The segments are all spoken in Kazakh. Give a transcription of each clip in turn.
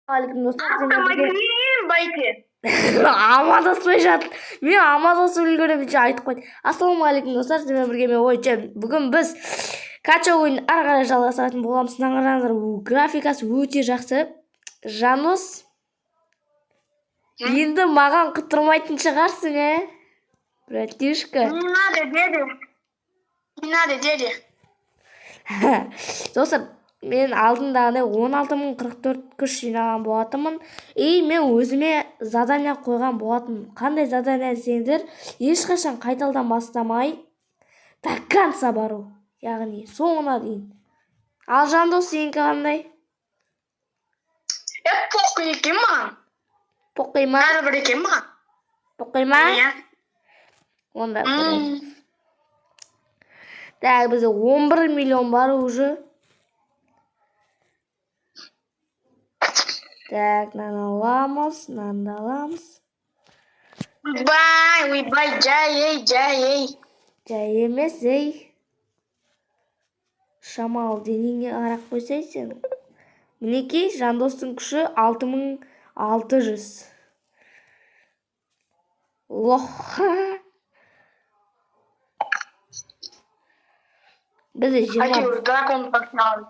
Алейкум, достар, сіздермен бірге Ассалаумағалейкум, байке. Амандаспай жатыр. Мен амандасып үлгеремін, айтып қойды. Ассалаумағалейкум, достар, сіздермен бірге мен, Ойча. Бүгін біз кача ойынын ары қарай жалғастыратын боламыз. Мына қараңыздар, графикасы өте жақсы. Жанос, енді маған құтырмайтын шығарсың, ә? Братишка. Не надо, дядя. Не надо, дядя. Достар, мен алдындағыдай 16 044 күш жинаған болатынмын. И мен өзіме задание қойған болатынмын. Қандай задание десеңдер, ешқашан қайталдан бастамай, до конца бару. Яғни соңына дейін. Ал Жандос, сенікі қандай? Е, похуй екен маған. Похуй ма? Бәрібір екен маған. Похуй ма? Иә. Онда так, бізде 11 миллион бар уже. Так, мынаны аламыз, мынаны да аламыз. Ойбай, ойбай, жай, ей, жай, ей. Жай емес, ей. Шамал денеңе қарап қойсай сен. Мінекей, Жандостың күші 6600. Лох. Бізде 20. Әйтеуір дракон тартқан.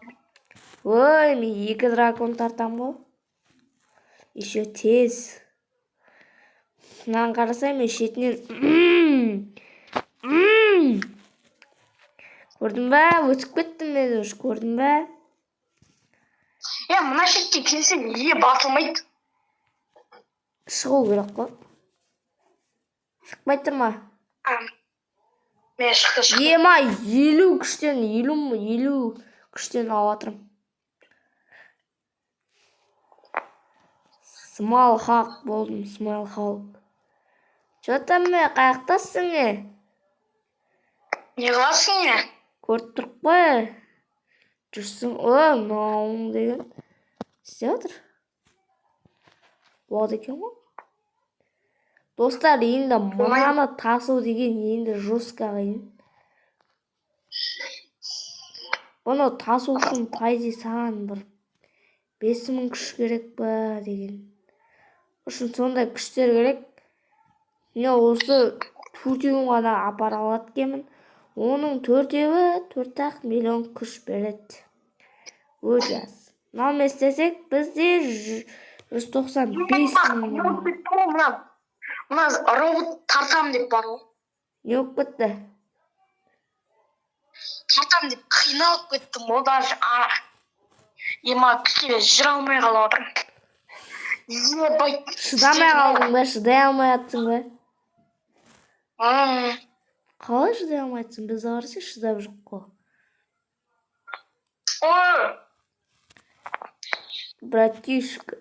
Ой, мен екі дракон тартам ғой. Еще тез. Мынаны қарасай, мен шетінен. Көрдің ба? Өтіп кеттім мен уже, көрдің ба? Е, мына шетке келсе, неге басылмайды? Шығу керек қой. Шықпай тұр ма? А, мен шықты, шықты. Ема, 50 күштен, 50 күштен алып жатырмын. Смал Халк болдым, Смал Халк. Че там, е, қаяқтасың, е? Не қыласың, е? Көріп тұрып қой. Жүрсің, о, мынауың деген. Істеп жатыр. Болады екен ғой. Достар, енді мынаны тасу деген енді жестко қиын. Бұны тасу үшін, по идее, саған бір 5000 күш керек па деген. Үшін сондай күштер керек. Мен осы төртеуін ғана апара алады екенмін. Оның төртеуі 4-ақ миллион күш береді. Өте аз. Мынаумен істесек, бізде 195 000. Не болып кетті ғой мына? Мына робот тартам деп бар ғой. Не болып кетті? Тартам деп қиналып кеттім ғой даже. Ема, кішкене жүре алмай қалып жатырмын. Ебать. Шыдамай қалдың ба? Шыдай алмай жатсың ба? М. Қалай шыдай алмай жатсың? Біз қарасай, шыдап жоқ қой. Ой, Братишка.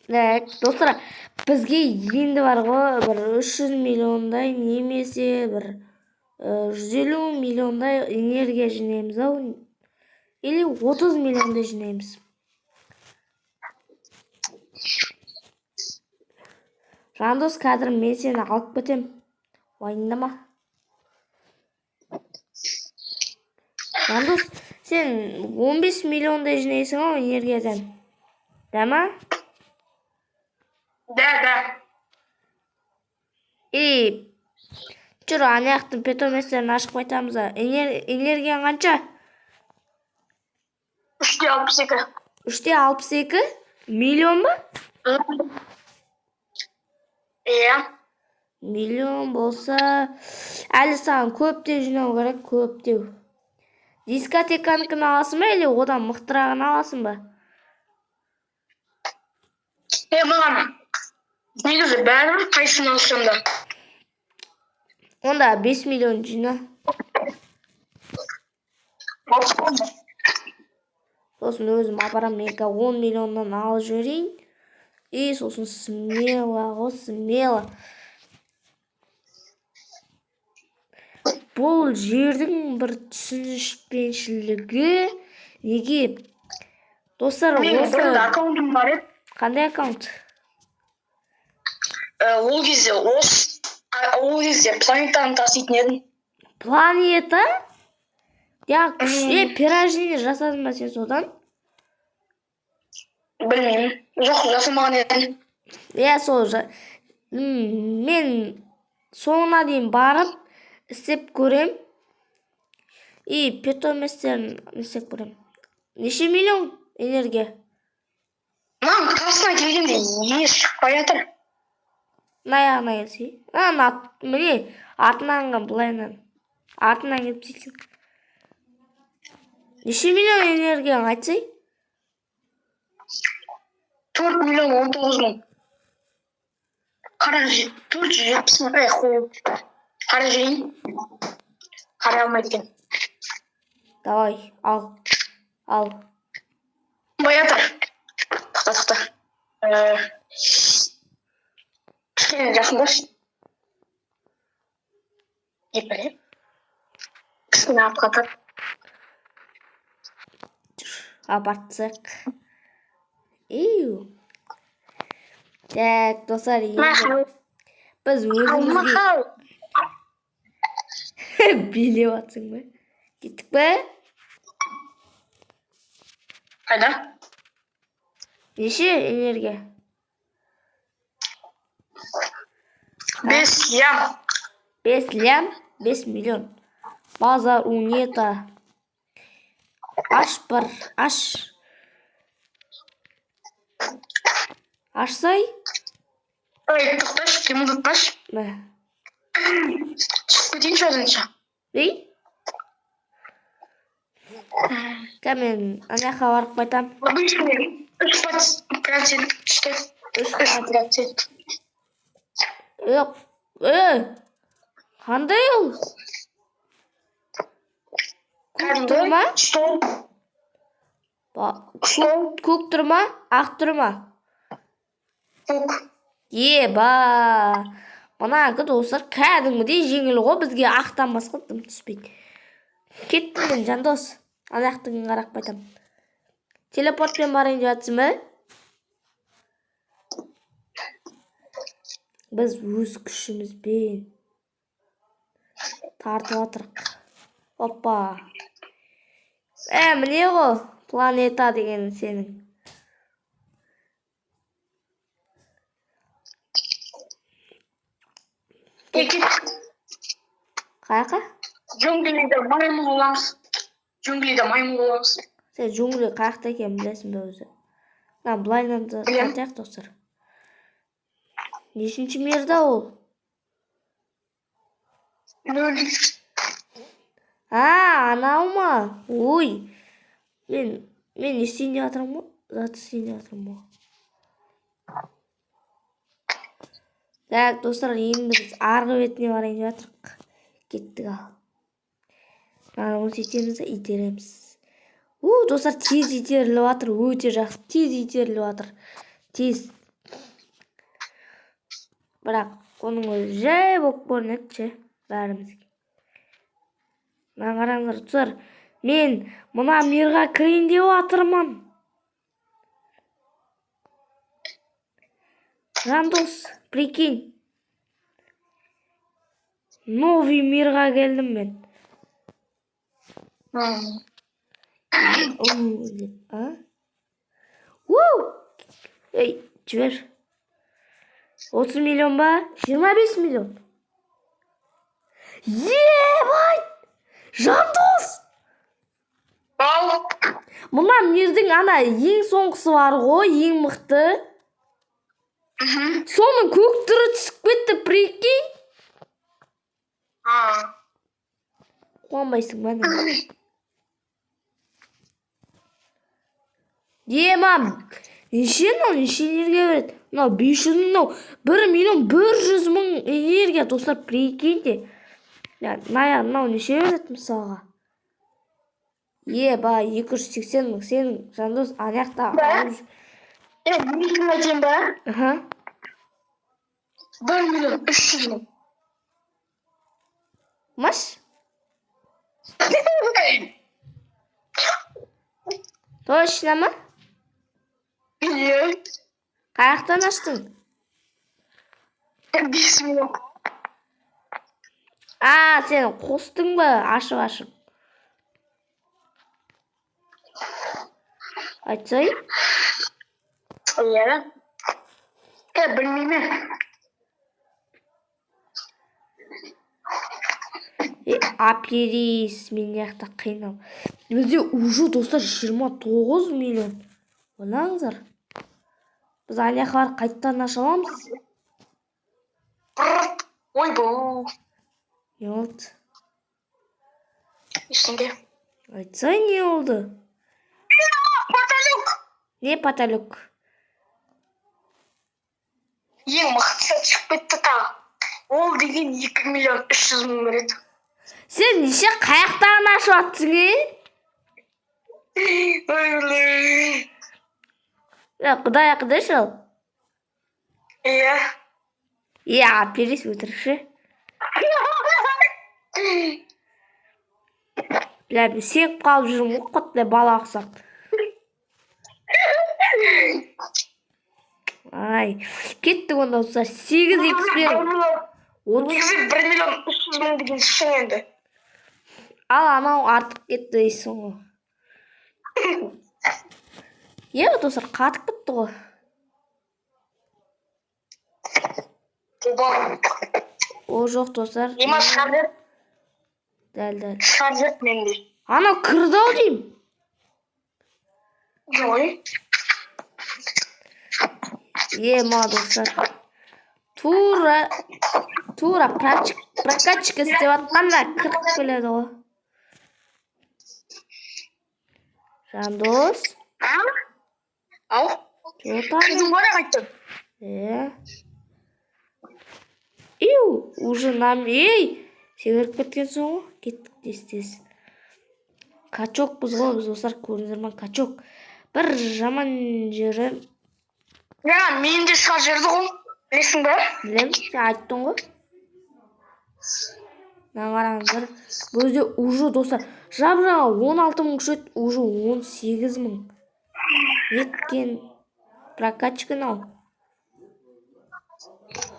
Так, достар, бізге енді бар ғой бір 300 миллиондай немесе бір 150 миллиондай энергия жинаймыз ау. Или 30 миллиондай жинаймыз. Жандос, қазір мен сені алып кетем. Уайымдама. Жандос, сен 15 миллиондай жинайсың ау энергиядан. Да ма? Да, да. И жүр, ана жақтың питомецтерін ашып қайтамыз. Энергияң қанша? 3,62. 3,62 миллион ба? Иә. Миллион болса, әлі саған көптеу жинау керек, көптеу. Дискотеканікін аласың ба или одан мықтырағын аласың ба? Е, маған негізі бәрібір, қайсысын алсам да. Онда 5 миллион жина. Сосын өзім апарам, мен қазір 10 миллионнан алып жіберейін. И сосын смело ғой, смело. Бұл жердің бір түсініспеншілігі неге? Достар, Менің осы бұрында аккаунтым бар еді. Қандай аккаунт? Ол кезде осы, ол кезде планетаны таситын едім. Планета? Я күш, е, перерождение жасадың ба сен содан? Білмеймін. Жоқ, жасамаған едім. Иә, сол мен соңына дейін барып істеп көрем. И питомецтерін не істеп көрем. Неше миллион энергия? Мынаның қасына келгенде ес шықпай жатыр. Мына аяғына келсе. Ана міне артынан былайынан. Артынан келіп сөйтсең. Неше миллион энергияң айтсай? 4 019 000. Қара, 470 000. Ей, қой. Қара жейін. Қарай алмайды екен. Давай, ал. Ал. Жатыр. Тоқта, тоқта. Кішкене жақындашы. Деп білемін. Кішкене артқа тарт. Апартсақ. Ию. Так, достар, енді біз өзімізге Махал. билеп жатсың ба? Кеттік пе? Қайда? Неше энергия? 5 лям. 5 лям, 5 миллион. Базар унета. Аш бір, аш. Ашсай? Ой, тоқташы, қимылдатпашы. Мә. Түсіп кетейінші оданша. Ей? Ка мен ана жаққа барып қайтам. 3% түсті. Үш 3%. Е, қандай ол? Көк тұр ма? Стол. Стол. Көк тұр ма? Ақ тұр ма? Көк. Еба. Мынакі достар кәдімгідей жеңіл ғой, бізге ақтан басқа дым түспейді. Кеттім мен, Жандос. Ана жақтың қарап қайтам. Телепортпен барайын деп жатсың ба? Біз өз күшімізбен тартып жатырық. Опа. Міне ғой планета деген сенің. Кет. Қаяққа? Джунглиде маймыл боламыз. Джунглиде маймыл боламыз. Сен джунгли қаяқта екенін білесің бе өзі? Мына былайынан да Білем. тартайық, достар. Нешінші мирда ол? 0. А, анау ма? Ой. Мен не істейін деп жатырмын ғой? Зат істейін деп жатырмын ғой. Так, достар, енді біз арғы бетіне барайын деп жатырмық. Кеттік ал. Мынаны осы да итереміз. У, достар, тез итеріліп жатыр, өте жақсы, тез итеріліп жатыр. Тез. Бірақ оның өзі жай болып көрінеді ше бәрімізге. Мына қараңдар, достар, мен мына мирға кірейін деп жатырмын. Жандос, прикинь. Новый мирға келдім мен. Деп, а? У! Ей, жібер. 30 миллион ба? 25 миллион. Ебать! Жандос! Ал. Мына мирдің ана ең соңғысы бар ғой, ең мықты. Соның көк түрі түсіп кетті, прикинь. А. Қуанбайсың ба не? Ема, неше мынау, неше энергия береді? Мынау 500 мың, мынау 1 миллион 100 мың энергия, достар, прикиньте. Мына мынау неше береді мысалға? Еба, 280 мың, сенің Жандос ана жақта Ба? алып жүр. Е, мен айтайын ба? Аха. 1 300 000. Маш? Точно ма? Иә. Қаяқтан аштың? 5 миллион. А, сен қостың ба ашып-ашып? Айтсай. Иә. Е, білмеймін. Е, аперис, мен мына жақта қинал. Бізде уже, достар, 29 миллион. Ойлаңыздар. Біз ана жаққа барып қайтадан аша аламыз. Бррр. Ойбу. Не болды? Ештеңе. Айтсай, не болды? Потолок. Не потолок? Ең мықтысы түсіп кетті тағы. Ол деген 2 миллион 300 мың береді. Сен неше қаяқтан ашып жатсың, е? Ой, Е, құдай ақыдыш ол. Иә. Е, аперис, өтірікші. Бля, мен сеніп қалып жүрмін ғой, құттай бала ұқсап. Ай, кеттік онда, достар. 8 икс пен 30. Негізі 1 миллион 300 мың деген шын енді. Ал анау артып кетті дейсің ғой. Е, достар, қатып кетті ғой. Обал. О, жоқ, достар. Ема шығар жер, Дәл, дәл. шығар жер менде. Анау кірді ау деймін. Ой. Е, ма, достар. Тура, тура прокачка істеп жатқанда кіріп келеді ғой. Жандос, А? Ау. чё там? Кірдің ғой қайтадан. Е. Иу, уже нам, ей, секіріп кеткенсің ғой. Кеттік тез тез. Качокпыз ғой біз, достар, көрдіңіздер ма, качок. Бір жаман жері Жаңа мен де шығар жерді ғой. Білесің бе? Білемін, сен айттың ғой. Мына қараңыздар. Бұл жерде уже, достар, жап жаңа 16 мың күш еді, уже 18 мың. Неткен прокачка мынау.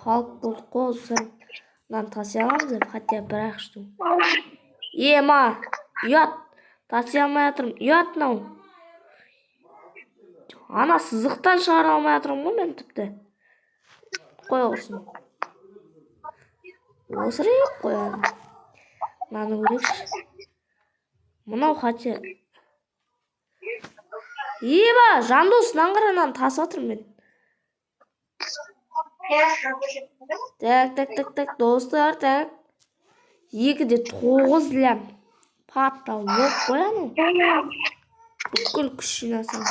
Халық болдық қой, достар. Мынаны таси аламыз деп, хотя бір ақ штук. Ема, ұят. Таси алмай жатырмын. Ұят мынау. Ана сызықтан шығара алмай жатырмын ғой мен тіпті. Қоя құрсын. Осырып қоямын. Мынаны көрейікші. Мынау хотя. Еба, Жандос, мынаны қара, мынаны тасып жатырмын мен. Так, так, так, так, достар, так. 2,9 лям. Потолок қой анау. Бүкіл күш жинасам.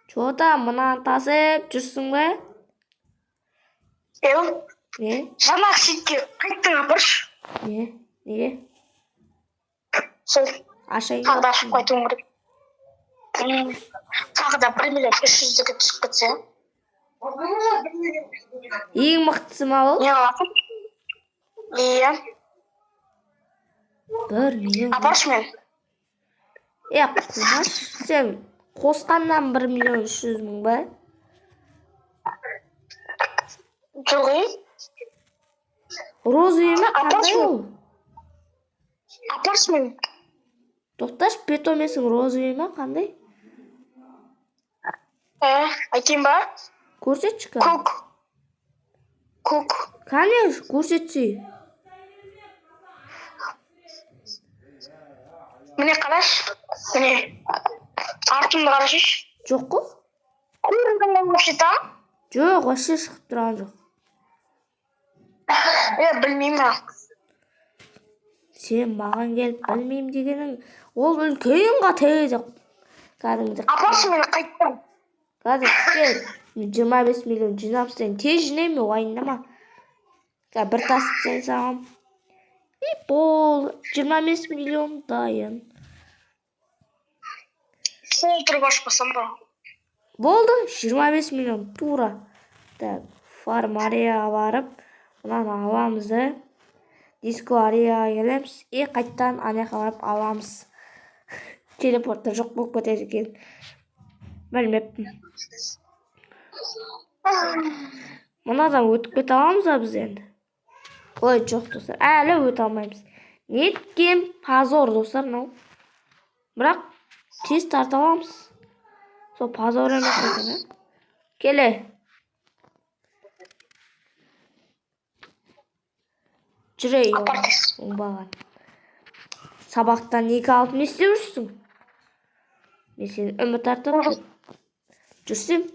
Чё там, мынаны тасып жүрсің бе? Еу, Не? жаңағы шетке қайттан апаршы. Не? Неге? Сол Ашайын. Тағы да ашып қайтуым керек. Тағы да 1 миллион 300-ге түсіп кетсе. Ең мықтысы ма ол? Не қыласың? Иә. 1 миллион. Апаршы мен. Е, қумаш, сен қосқаннан 1 миллион 300 мың ба? Жоқ, ей. Розовый ма, қандай Апаршы. ол? Апаршы мен. Тоқташы, питомецің розовый ма, қандай? Ә, айтайын ба? Көрсетші кәне. Көк. Көк. Кәне, көрсетсей. Міне, қарашы. Міне. Артымды қарашы. Жоқ қой. Көріндің ғой вообще-то. Жоқ, вообще шығып тұрған жоқ. Е, білмеймін. А. Сен маған келіп білмеймін дегенің ол үлкен қате деп кәдімгідей. Апаршы мені қайттан. Қазір күте, 25 миллион жинап тастайын. Тез жинаймын, уайымдама. Қазір бір тасып тастай саламын. И болды. 25 миллион дайын. Сол тұрып ашпасам ба? Болды, 25 миллион тура. Так, фарм ареяға барып, мынаны аламыз да. Диско ареяға келеміз. И қайтадан ана жаққа барып аламыз. Телепортта жоқ болып кетеді екен. Білмеппін. Мынадан өтіп кете аламыз ба біз енді? Ой, жоқ, достар, әлі өте алмаймыз. Неткен позор, достар, мынау. Бірақ тез тарта аламыз. Сол позор емес екен, ә? Келе. Жүре. Апар тез. Оңбаған. Сабақтан екі алып не істеп жүрсің? Мен сені үміт артып жүрсем,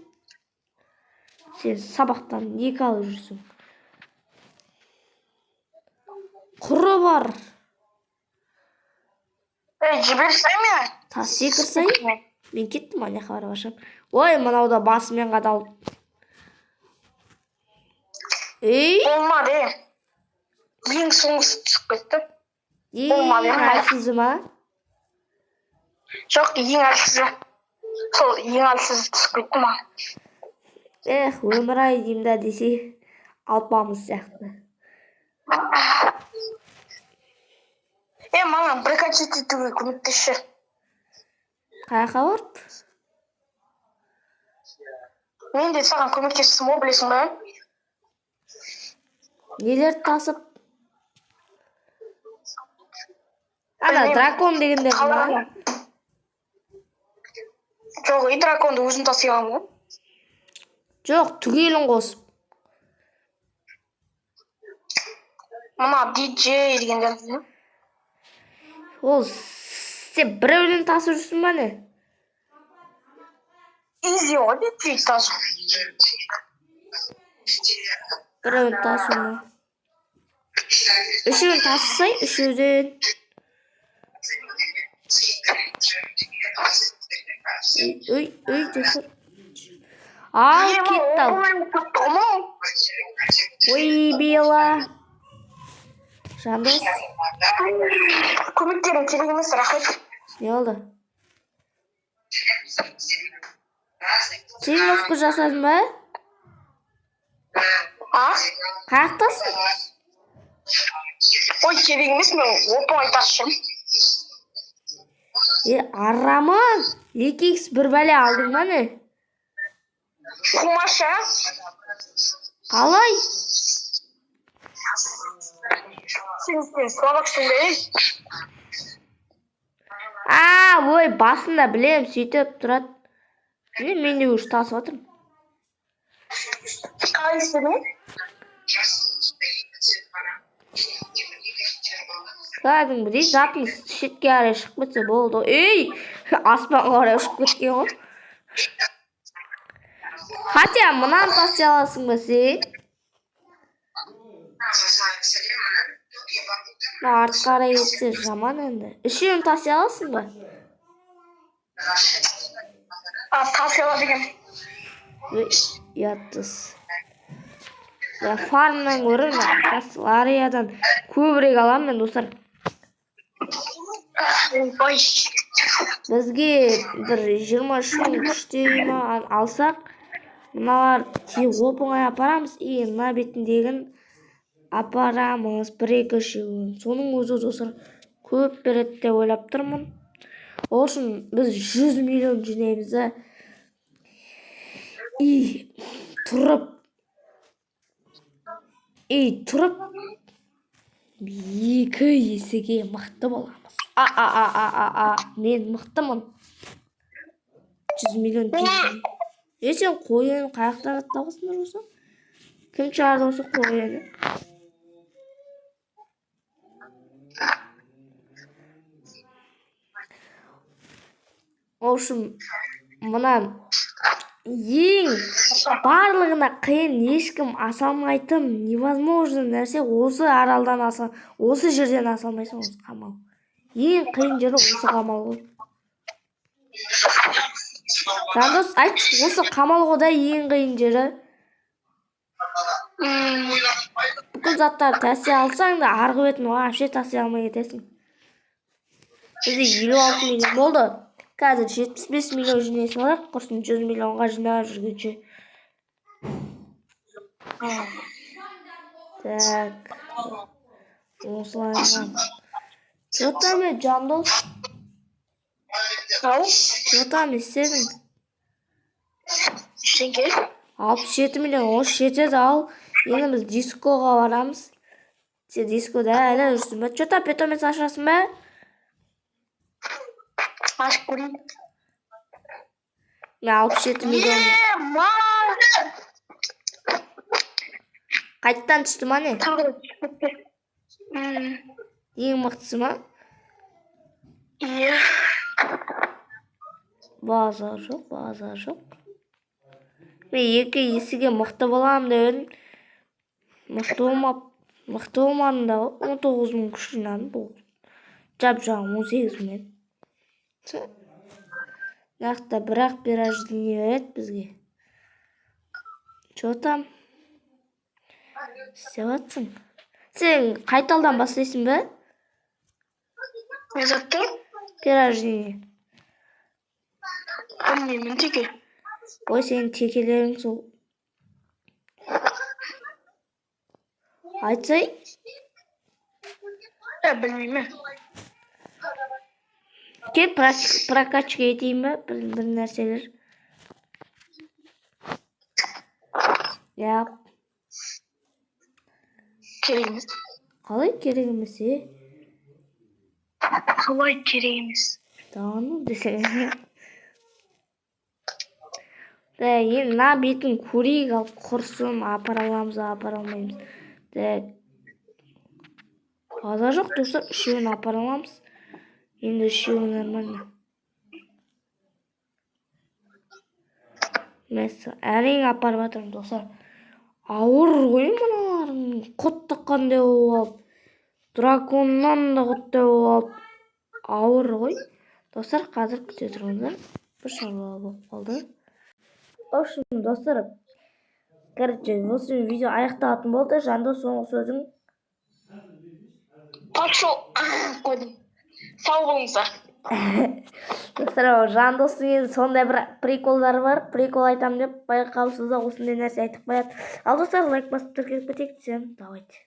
сен сабақтан екі алып жүрсің. Құры бар. Ей, жіберсей мені. Тас секірсей, мен кеттім ана жаққа барып ашамын. Ой, мынау да басымен қадалып. Ей, Болмады, е. Ең соңғысы түсіп кетті. ең Болмады. әлсізі ма? Жоқ, ең әлсізі. Сол ең әлсізі түсіп кетті маған. Эх, өмір ай деймін да десе, алпамыс сияқты. Е, маған прокачать етуге көмектесші. Қай жаққа барып? Мен де саған көмектестім ғой, білесің ба? Нелер тасып? Ана Білмеймін. Дракон дегендер ма? Қалаған. Жоқ, и драконды өзім таси аламын ғой. Жоқ, түгелін қосып. Мына диджей дегендер. Ол сен біреуден тасып жүрсің ба, не? Изи ғой диджей тасу. Біреуін тасу ма? Үшеуін тасысай, үшеуден. Үй, үй, үй, достар. Ал, кетті ал. Ой, Бела. Жандос, Көмектерің керек емес, рахмет. Не болды? Тренировка жасадың ба? А? Қаяқтасың? Ой, керек емес, мен оп оңай тасып жүрмін. Е, араман. 2 х бір бәле алдың ба, не? Қумаша. Қалай? Сен слабаксың ба, ей? А, ой, басында білем, сөйтіп тұрады. Міне, мен де уже тасып жатырмын. Қалай істедің? Кәдімгідей затың шетке қарай шығып кетсе болды. Ей, аспанға қарай ұшып кеткен ғой. Хотя мынаны таси аласың ба сен? Мына артқа қарай кетсе жаман енді. Үшеуін таси аласың ба? А, таси алады екен. Ой, ұятсыз. Я фармнан гөрі мына лариядан көбірек аламын мен, достар. Ой. Бізге бір 23 000 күштей ма алсақ, мыналар оп оңай апарамыз и мына бетіндегін апарамыз бір, екі, үшеуін. Соның өзі, достар, көп береді деп ойлап тұрмын. Ол үшін біз 100 миллион жинаймыз да и тұрып екі есеге мықты боламыз. А, а, а, а, а, а, мен мықтымын. 100 миллион. Е, сен қоян қай жақтан табасыңдар осы? Кім шығарды осы қояны? В общем, мына ең барлығына қиын, ешкім аса алмайтын невозможно нәрсе осы аралдан аса, осы жерден аса алмайсың. Осы қамал, ең қиын жері осы қамал ғой. Жандос, айтшы, осы қамал ғой да ең қиын жері. Бүкіл заттарды таси алсаң да, арғы бетін вообще таси алмай кетесің. Бізде 56 миллион болды, қазір 75 миллион жинай салайық, құрсын, 100 миллионға жинап жүргенше. Так, осылай. Че там, е, Жандос? Ау. Че там, не істедің? Ештеңе. 67 миллион осы жетеді. Ал енді біз дискоға барамыз. Сен дискода әлі жүрсің ба? Че там, питомец ашасың ба? Ашып көрейін. Мен 67 миллион Е, ма. Қайттан түсті ма, не? Тағы да түсіп кетті. Ең мықтысы ма? Иә. Базар жоқ, базар жоқ. Мен екі есеге мықты боламын деп едім. Мықты болмап, мықты болмадым да, 19 000 күш жинадым. Бұл жап жаңа 18 000 еді. Нақты, бірақ перерождение береді бізге. Че там істеп жатсың? Сен қайталдан бастайсың ба? Не затты? Перерождение. Білмеймін, теке. Ой, сенің текелерің сол. Айтсай. Ә, білмеймін. Кел, прокачка етейін ба бір нәрселер? Я. Керек емес. Қалай керек емес, е? Қалай керек емес? Да ну десең. Да, енді мына бетін көрейік ал, құрсын, апара аламыз, апара алмаймыз. Так. Базар жоқ, достар, үшеуін апара аламыз. Енді үшеуі нормально. Мәссаған, әрең апарып жатырмын, достар. Ауыр ғой мыналарың. Құтты қандай болып алып. Драконнан да құтты болып алып. Ауыр ғой. Достар, қазір күте тұрыңыздар. Бір шаруа болып қалды. В общем, достар, короче, осы видео аяқталатын болды. Жандос, соңғы сөзің. Пошел, қойдым. Сау болыңыздар. Достар, Жандостың енді сондай бір приколдары бар. Прикол айтамын деп, байқаусызда осындай нәрсе айтып қояды. Ал, достар, лайк басып, тіркеліп кетейік десем, давайте.